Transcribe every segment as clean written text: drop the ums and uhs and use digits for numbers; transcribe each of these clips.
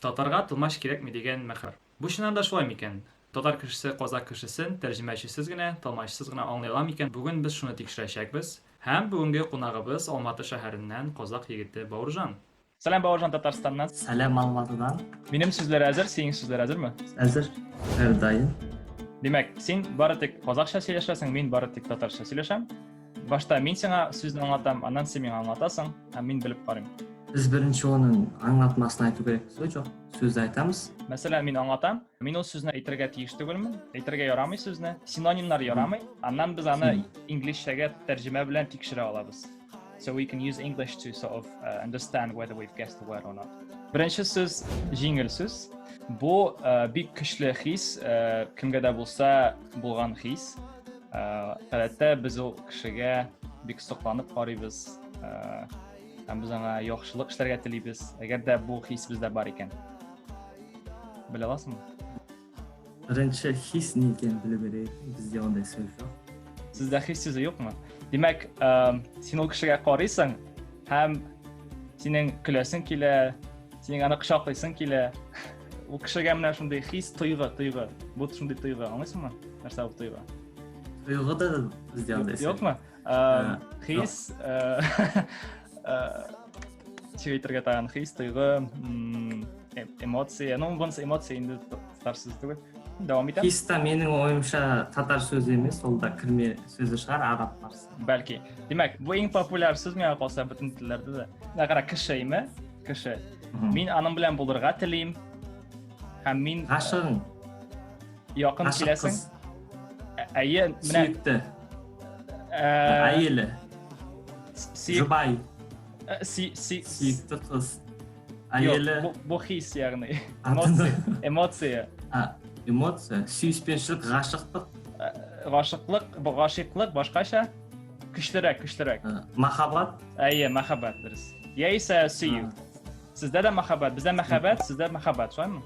Татарга тылмач кирәкми дигән мәкаль. Бу чыннан да шулай микән? Татар кешесе казакъ кешесен тәрҗемәчесез генә, тылмачсыз гына аңлый ала микән? Бүген без шуны тикшерәчәкбез. Һәм бүгенге кунагыбыз Алматы шәһәреннән казакъ егете Бауыржан. Сәлам, Бауыржан, Татарстаннан. Сәлам Алматыдан. Минем сүзләр әзер, синең сүзләр әзерме? Әзер, һәрдаим. Димәк, син бары тик казакъча сөйләшәсең, мин бары тик татарча сөйләшәм. Башта мин сиңа сүзне аңлатам, аннан син миңа аңлатасың, һәм мин белеп карыйм. Біз бірінші оның аңлатмасын айту керекпіз ғой, жоқ? Сөзді айтамыз. Мәсәлән, мин аңлатам, мин ул сүзне әйтергә тиеш түгелмен, әйтергә ярамый сүзне, синонимнар ярамый, аннан без аны инглизчәгә тәрҗемә белән тикшерә алабыз. So we can use English to sort of understand whether we've guessed the word or not. Беренче сүз җиңел сүз. Бу бик көчле хис, кемгә дә булса булган хис. Гадәттә без ул кешегә бик сокланып карыйбыз һәм без аңа яхшылык эшләргә телибез, әгәр дә бу хис бездә бар икән. Белә аласыңмы? Бірінші хис не екенін білу керек. Бізде ондай сөз жоқ. Сездә хис сүзе юкмы? Димәк, син ул кешегә карыйсың һәм синең көләсең килә, синең аны кочаклыйсың килә. Ул кешегә менә шундый хис, тойгы, тойгы. Бу шундый тойгы, аңлыйсыңмы? Нәрсә ул тойгы? Тойгы да бездә андай. Юкмы? Хис, ничек әйтергә тагын хис, тойгы, эмоция. Ну, монысы эмоция инде татар сүзе түгел. Дәвам итәм. Хис та менің ойымша татар сөзі емес, ол да кірме сөзі шығар, араб парсы. Бәлки. Димәк, бу иң популяр сүз миңа калса бөтен телләрдә дә. Менә кара, кеше име? Кеше. Мин аның белән булырга телим. Һәм мин Ғашығың. Якын киләсең. Әйе, менә сүйікті. Әйелі. Жұбай. Сүйікті қыз. Әйелі. Бу хис, ягъни. Эмоция. Эмоция. Эмоция. Сүйіспеншілік, ғашықтық. Ғашықтық, бу ғашиклык башкача. Көчлерәк, көчлерәк. Махаббат. Әйе, мәхәббәт, дөрес. Яисә сөю. Сездә дә мәхәббәт, бездә мәхәббәт, сездә мәхәббәт, шулаймы?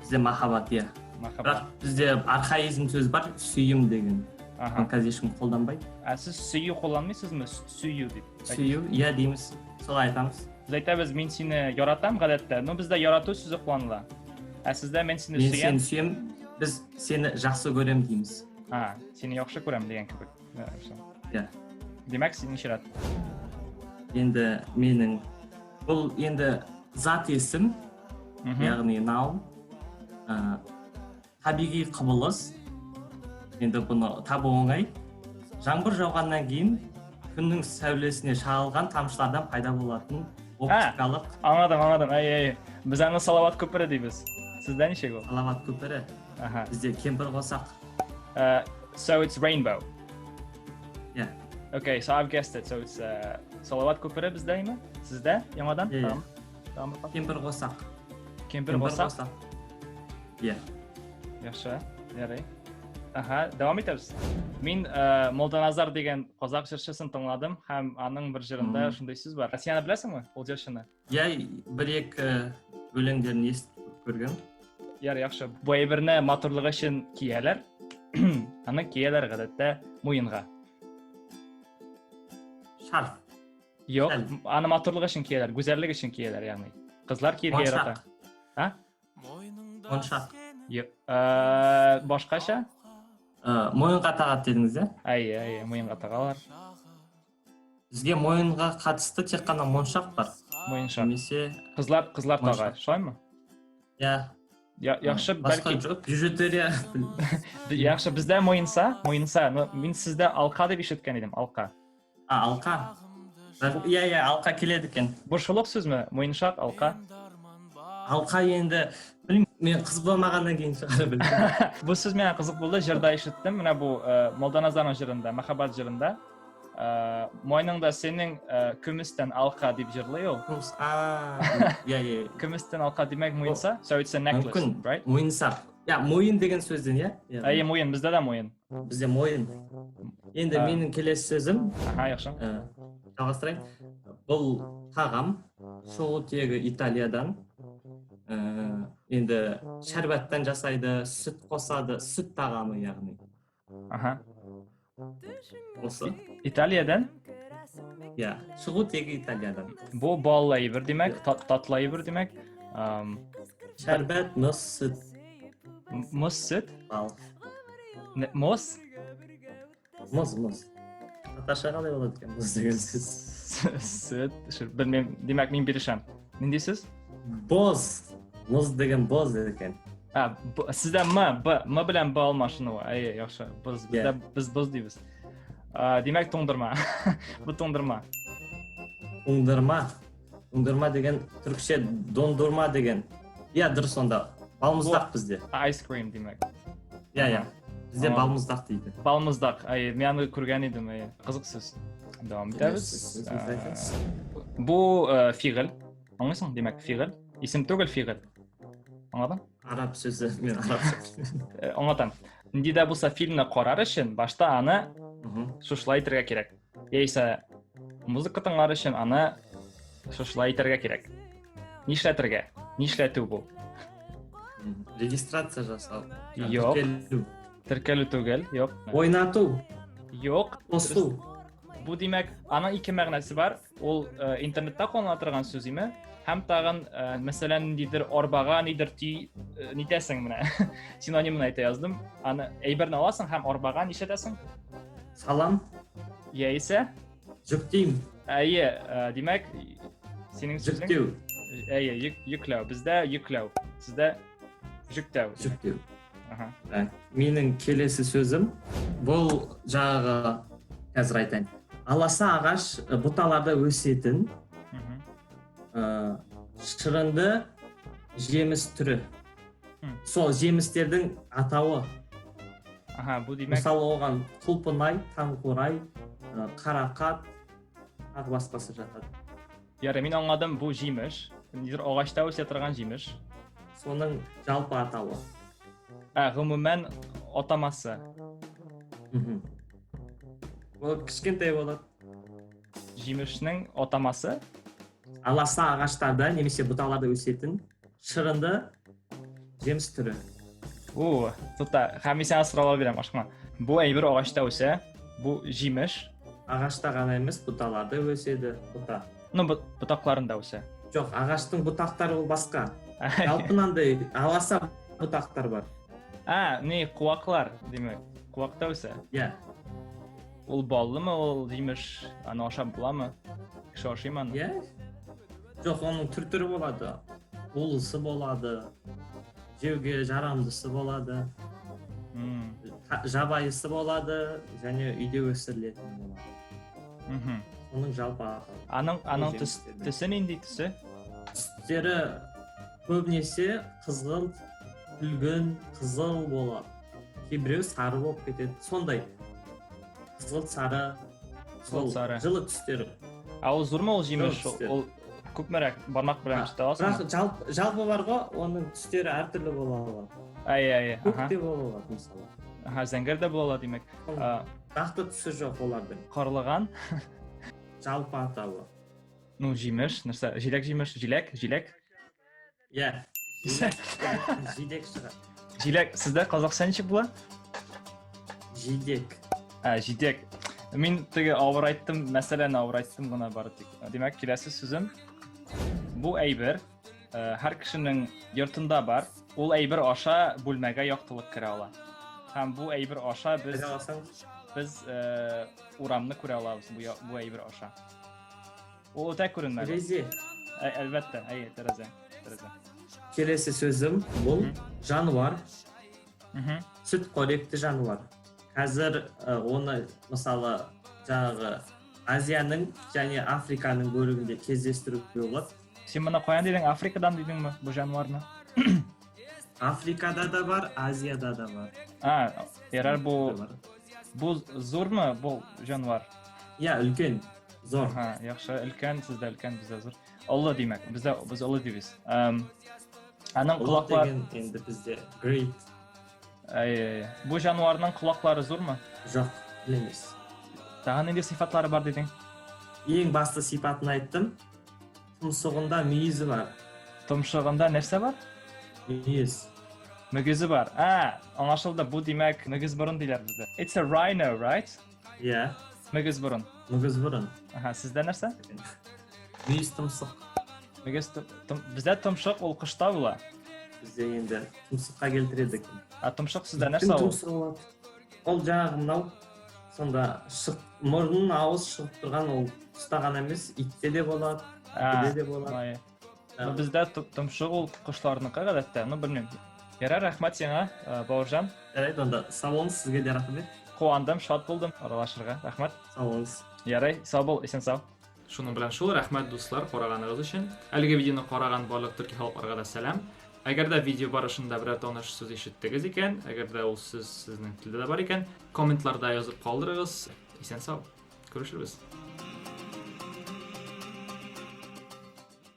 Бізде махаббат, иә. Махаббат. Бірақ бізде архаизм сөз бар, сүйім деген. Аха. Оны қазір ешкім қолданбайды. Ә сіз сөю қолданмайсызмы? Сөю дип. Сөю, иә дейміз. Солай айтамыз. Без әйтәбез, мин сине яратам гадәттә, но бездә ярату сүзе кулланыла. Ә сездә мин сине Мен сөям. сені сүйем, біз сені жақсы көрем дейміз. А, сине яхшы күрәм дигән кебек. Иә. Димәк, синең чират. Енді менің бұл енді зат есім, яғни noun, табиғи құбылыс. Енді бұны табу оңай. Жаңбыр жауғаннан кейін күннің сәулесіне шағылған тамшылардан пайда болатын оптикалық. Аңладым, аңладым. Әй, әй. Без аны Салават күпере дибез. Сездә ничек ул? Салават күпере. Аха. Бізде кемпір қосақ. So it's rainbow. Yeah. Okay, so I've guessed it. So it's Салават күпере бездә име? Сездә яңадан? Yeah. Тагын бер кат. Кемпір қосақ. Кемпір қосақ. Yeah. Яхшы, ярый. Аха, дәвам итәбез. Мин Молданазар дигән казак җырчысын тыңладым һәм аның бер җырында шундый сүз бар. Син аны беләсеңме, ул җырчыны? Иә, бір екі өлеңдерін естіп көргем. Яр, яхшы. Бу әйберне матурлыгы өчен кияләр. Аны кияләр гадәттә муенга. Шарф. Юк, аны матурлык өчен кияләр, гүзәллек өчен кияләр, ягъни. Кызлар киергә ярата. А? Моншақ. Юк. Башкача? Мойынға тағады дедіңіз, иә? Әйе, әйе, мойынға тағалар. Бізге мойынға қатысты тек қана моншақ бар. Мойыншақ. Немесе Қызлар, қызлар таға, шулаймы? Иә. Яхшы, Басқа бәлки жоқ, бижутерия. Яхшы, бездә мойынса, мойынса, но мин сездә алка дип ишеткән идем, алка. А, алқа. Иә, иә, алқа келеді екен. Бу шул ук сүзме? Муеншак, алка. Алқа енді, білмеймін, мен қыз болмағаннан кейін шығар білмеймін. Бу сүз миңа кызык булды, җырда ишеттем. Менә бу Молданазарның җырында, Мәхәббәт җырында. Мойныңда синең көместән алка дип җырлый ул. А, иә, иә. Көместән алка димәк муенса. So it's a necklace, Мүмкін. right? Мойынсақ. Иә, мойын деген сөзден, иә? Әйе, муен, бездә дә муен. Бізде мойын. Енді менің келесі сөзім. Аха, яхшы. Жалғастырайын. Бұл тағам шығу тегі Италиядан. Енді шәрбәттен жасайды, сүт қосады, сүт тағамы яғни. Аха. Осы. Италиядан? Иә, шығу тегі Италиядан. Бу баллы әйбер димәк, татлы әйбер димәк. Шәрбәт, мұз, сүт. Мұз, сүт? Бал. Мұз? Мұз, мұз. Татарша қалай болады екен мұз деген сөз? Сүт. Білмеймін. Демек, мен берешем. Нендей сөз? Боз. Мұз деген боз екен. А, сізде м, б, м белән б алмашынуы. Әйе, яхшы. Боз. Бездә без боз дибез. Димәк, туңдырма. Бу туңдырма. Туңдырма. Туңдырма деген түркше дондурма деген. Иә, дұрыс онда. Балмұздақ бізде. Ice cream димәк. Иә, иә. Бізде балмұздақ дейді. Балмұздақ. Әйе, мин аны күргән идем, әйе. Кызык сүз. Дәвам итәбез. Бу фигыль. Аңлыйсың, димәк, фигыль. Исем түгел, фигыль. Аңладың? Араб сүзе, мин араб. Аңлатам. Нинди дә булса фильмны карар өчен башта аны шушылай итәргә кирәк. Яисә музыка тыңлар өчен аны шушылай итәргә кирәк. Нишләтергә? Нишләтү бу? Регистрация жасау. Юк. Теркәлү түгел, юк. Ойнату. Юк. Қосу. Бу димәк, аның ике мәгънәсе бар. Ул э, интернетта кулланыла торган сүз име? Һәм тагын, э, мәсәлән, ниндидер арбага нидер ти э, нитәсең менә. Синонимын әйтә яздым. Аны әйберне аласың һәм арбага нишләтәсең? Салам. Яисә? Жүктейм. Әйе, димәк, синең сүзең? Жүктеу. Әйе, йөкләү. Бездә йөкләү. Сездә жүктәү. Жүктеу. Аха. Менің келесі сөзім бұл жаңағы қазір айтайын. Аласа ағаш бұталарда өсетін шырынды жеміс түрі. Сол жемістердің атауы. Аха, бұл демек. Мысалы оған құлпынай, таңқурай, қарақат, тағы басқасы жатады. Ярый, мин аңладым, бу җимеш. Ниндидер агачта үсә торган җимеш. Соның жалпы атауы. Ә, гомумән атамасы. Мхм. Ол кішкентай болады. Җимешнең атамасы? Аласа ағаштарда немесе бұталарда өсетін шырынды жеміс түрі. У, тукта, һәм мин сиңа сораулар бирәм, ашыкма. Бу әйбер агачта үсә, бу җимеш. Ағашта ғана емес, бұталарда өседі, бұта. Ну, бұтақларында үсә. Жоқ, ағаштың бұтақтары ол басқа. Жалпы мынандай аласа бұтақтар бар. А, не, куаклар, димәк. Куакта үсә. Иә. Ул баллымы, ул җимеш, аны ашап буламы? Кеше ашыймы аны? Иә. Жоқ, оның түр-түрі болады. Улысы болады, жеуге жарамдысы болады, жабайысы болады және үйде өсірілетін болады. Оның жалпы атауы. Аның, аның Жеміс түс, деді. Төсе нинди төсе? Түстері көбінесе қызғылт, күлгін, қызыл болады. Кейбіреу сары болып кетеді. Сондай. Қызғылт сары, сол Қызғылт сары. жылы түстері. Ә ул зурмы ул җимеш? Жылы түстер. Ул күпмерәк бармак белән тота аласыңмы? Бірақ жалпы бар ғой, оның түстері әртүрлі бола алады. Әй, әй, Көк аха. те бола алады мысалы. Аха, зәңгәр дә була ала, димәк. Сол нақты түсі жоқ олардың. Карлыган, Жалпы атауы. ну, җимеш, нәрсә? Җиләк җимеш, җиләк, җиләк. Иә. Жидек, жидек шығар. Җиләк, сездә казакча ничек була? Жидек. Ә, җидек. Мин теге авырайттым, мәсьәләне авырайттым гына бары тик. Димәк, киләсе сүзем бу әйбер һәр кешенең йортында бар. Ул әйбер аша бүлмәгә яктылык керә ала. Һәм бу әйбер аша без Керә алсаң? без урамны күрә алабыз бу, бу әйбер аша. Ул үтә күренмәле. Терезе. Әлбәттә, әйе, тәрәзә. Тәрәзә. Келесі сөзім бұл жануар, сүт қоректі жануар. Қазір оны мысалы жаңағы Азияның және Африканың бөлігінде кездестіруге болады. Син моны каян дидең? Африкадан дидеңме бу жануарны? Африкада да бар, Азияда да бар. А, ярар бу Бар. бу зурмы бу жануар? Иә, үлкен, зор. Аха, яхшы, үлкән, сездә үлкән, бездә зур. Олы димәк, бездә без олы дибез. Аның Ұлы колаклары деген енді бізде great. Әй, әй, бу жануарның колаклары зурмы? Жоқ, емес. Тагын нинди сыйфатлары бар дидең? Ең басты сипатын айттым. Тұмсығында мүйізі бар. Томшыгында нәрсә бар? Мүйіз. Мөгезе бар. А, аңлашылды. Бу димәк, мөгез борын диләр бездә. It's a rhino, right? Иә. Мөгез борын. Мөгіз бұрын. Аха, сездә нәрсә? Мүйіз тұмсық. Мөгез бездә томшык ул кышта була. Бізде енді тұмсыққа келтіреді екен. А тұмшық сізде нәрсе ол? Тұмсығы болады. Ол жаңағы мынау сонда шық мұрын, ауыз шығып тұрған, ол құста ғана емес, итте де болады, түлкіде де болады. Ну, бізде тұмшық ол құшларныкі гадәттә, ну белмим. Ярар, рәхмәт сиңа, Бауыржан. Жарайды онда, сау болыңыз, сізге де рахмет. Куандым, шат булдым аралашырга. Рәхмәт. Сау болыңыз. Ярай, сау бул, исән сау. Шуның белән шул, рәхмәт, дуслар, караганыгыз өчен. Әлеге видеоны караган барлык төрки халыкларга да сәлам. Әгәр дә видео барышында берәр таныш сүз ишеттегез икән, әгәр дә ул сүз сезнең телдә дә бар икән, комментларда язып калдырыгыз. Исән сау. Күрешербез.